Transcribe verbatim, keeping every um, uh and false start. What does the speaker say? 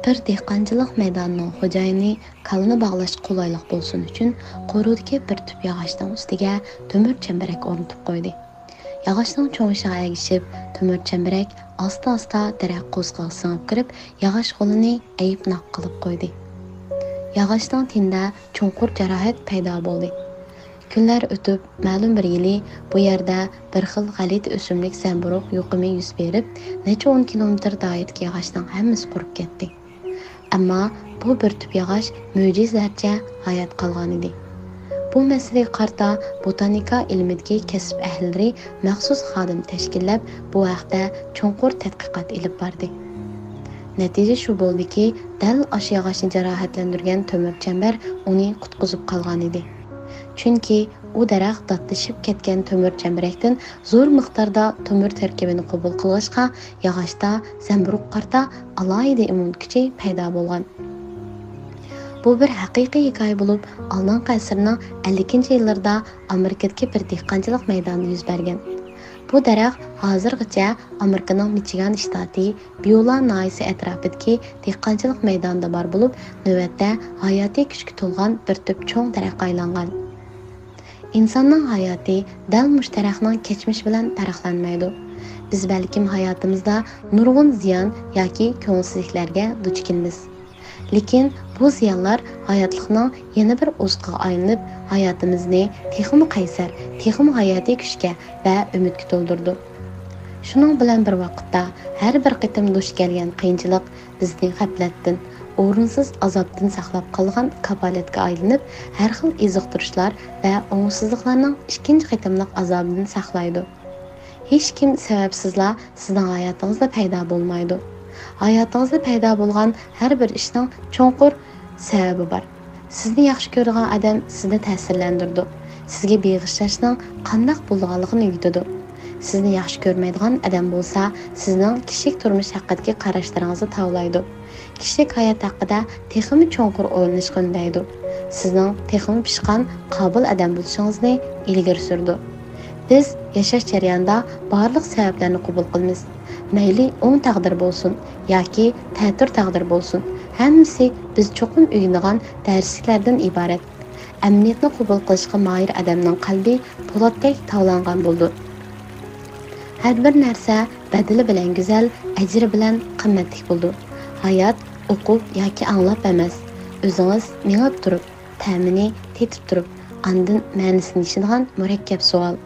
بىر دېھقانچىلىق مەيدانىنىڭ خوجايىنى كالىنى باغلاشقا قولايلىق بولسۇن ئۈچۈن، قورۇدىكى بىر تۈپ ياغاچنىڭ ئۈستىگە تۆمۈر چەمبىرەك ئورنىتىپ قويدى. ياغاچنىڭ چوڭىيىشىغا ئەگىشىپ، تۆمۈر چەمبىرەك ئاستا-ئاستا دەرەخ قورسىقىغا سىڭىپ كىرىپ، ياغاچ غولىنى ئەيىب ناق قىلىپ قويدى. ياغاچنىڭ تېنىدە چوڭقۇر جاراھەت پەيدا بولدى. كۈنلەر ئۆتۈپ، مەلۇم بىر يىلى بۇ يەردە بىر خىل غەلىتە ئۆسۈملۈك زەمبۇرۇغ يۇقۇمى يۈز بېرىپ، نەچچە ئون كىلومېتىر دائىرىدىكى ياغاچنىڭ ھەممىسى قۇرۇپ كەتتى. ئەمما بۇ بىر تۈپ ياغاچ مۆجىزىلەرچە ھايات قالغانىدى. بۇ مەسىلىگە قارىتا بوتانىكا ئىلمىدىكى كەسىپ ئەھلىلىرى مەخسۇس خادىم تەشكىللەپ، بۇ ھەقتە چوڭقۇر تەتقىقات ئېلىپ باردى. نەتىجە شۇ بولدىكى، دەل ئاشۇ ياغاچنى جاراھەتلەندۈرگەن تۆمۈر چەمبەر ئۇنى قۇتقۇزۇپ قالغانىدى. چۈنكى ئۇ دەرەخ داتلىشىپ كەتكەن تۆمۈر چەمبىرەكتىن زور مىقداردا تۆمۈر تەركىبىنى قوبۇل قىلغاچقا، ياغاچتا زەمبۇرۇغقا قارىتا ئالاھىدە ئىممۇن كۈچى پەيدا بولغان. بۇ بىر ھەقىقىي ھېكايە بولۇپ، ئالدىنقى ئەسىرنىڭ ئەللىكىنچى يىللىرىدا ئامېرىكىدىكى بىر دېھقانچىلىق مەيدانىدا يۈز بەرگەن. بۇ دەرەخ ھازىرغىچە ئامېرىكىنىڭ مىچىگان شتاتى بيۇلا ناھىيەسى ئەتراپىدىكى دېھقانچىلىق مەيدانىدا بار بولۇپ، نۆۋەتتە ھاياتىي كۈچكە تولغان بىر تۈپ چوڭ دەرەخكە ئايلانغان. ئىنساننىڭ ھاياتى دەل مۇشۇ دەرەخنىڭ كەچمىشى بىلەن پەرقلەنمەيدۇ. بىز بەلكىم ھاياتىمىزدا نۇرغۇن زىيان ياكى كۆڭۈلسىزلىكلەرگە دۇچ كېلىمىز. لېكىن بۇ زىيانلار ھاياتلىقنىڭ يەنە بىر ئوزۇقىغا ئايلىنىپ، ھاياتىمىزنى تېخىمۇ قەيسەر، تېخىمۇ ھاياتىي كۈچكە ۋە ئۈمىدكە تولدۇرىدۇ. شۇنىڭ بىلەن بىر ۋاقىتتا، ھەر بىر قېتىم دۇچ كەلگەن قىيىنچىلىق بىزنى غەپلەتتىن، ئورۇنسىز ئازابتىن ساقلاپ قالىدىغان كاپالەتكە ئايلىنىپ، ھەر خىل ئېزىقتۇرۇشلار ۋە ئوڭۇشسىزلىقلارنىڭ ئىككىنچى قېتىملىق ئازابىدىن ساقلايدۇ. ھېچكىم سەۋەبسىزلا سىزنىڭ ھاياتىڭىزدا پەيدا بولمايدۇ. ھاياتىڭىزدا پەيدا بولغان ھەر بىر ئىشنىڭ چوڭقۇر سەۋەبى بار. سىزنى ياخشى كۆرىدىغان ئادەم سىزنى تەسىرلەندۈرىدۇ. سىزگە بېغىشلاشنىڭ قانداق بولىدىغانلىقىنى ئۆگىتىدۇ. سىزنى ياخشى كۆرمەيدىغان ئادەم بولسا، سىزنىڭ كىشىلىك تۇرمۇش ھەققىدىكى قاراشلىرىڭىزنى تاۋلايدۇ. كىشىلىك ھايات ھەققىدە تېخىمۇ چوڭقۇر ئويلىنىشقا ئۈندەيدۇ. سىزنىڭ تېخىمۇ پىشقان، قابىل ئادەم بولۇشىڭىزنى ئىلگىرى سۈرىدۇ. بىز ياشاش جەريانىدا بارلىق سەۋەبلەرنى قوبۇل قىلىمىز. مەيلى ئوڭ تەقدىر بولسۇن ياكى تەتۈر تەقدىر بولسۇن، ھەممىسى بىز چوقۇم ئۆگىنىدىغان دەرسلىكلەردىن ئىبارەت. ئەمەلىيەتنى قوبۇل قىلىشقا ماھىر ئادەمنىڭ قەلبى پولاتتەك تاۋلانغان بولىدۇ. ھەر بىر نەرسە بەدىلى بىلەن گۈزەل، ئەجرى بىلەن قىممەتلىك بولىدۇ. ھايات ئوقۇپ ياكى ئاڭلاپ ئەمەس، ئۆزىڭىز مېڭىپ تۇرۇپ، تەمىنى تېتىپ تۇرۇپ، ئاندىن مەنىسىنى يېشىدىغان مۇرەككەپ سوئال.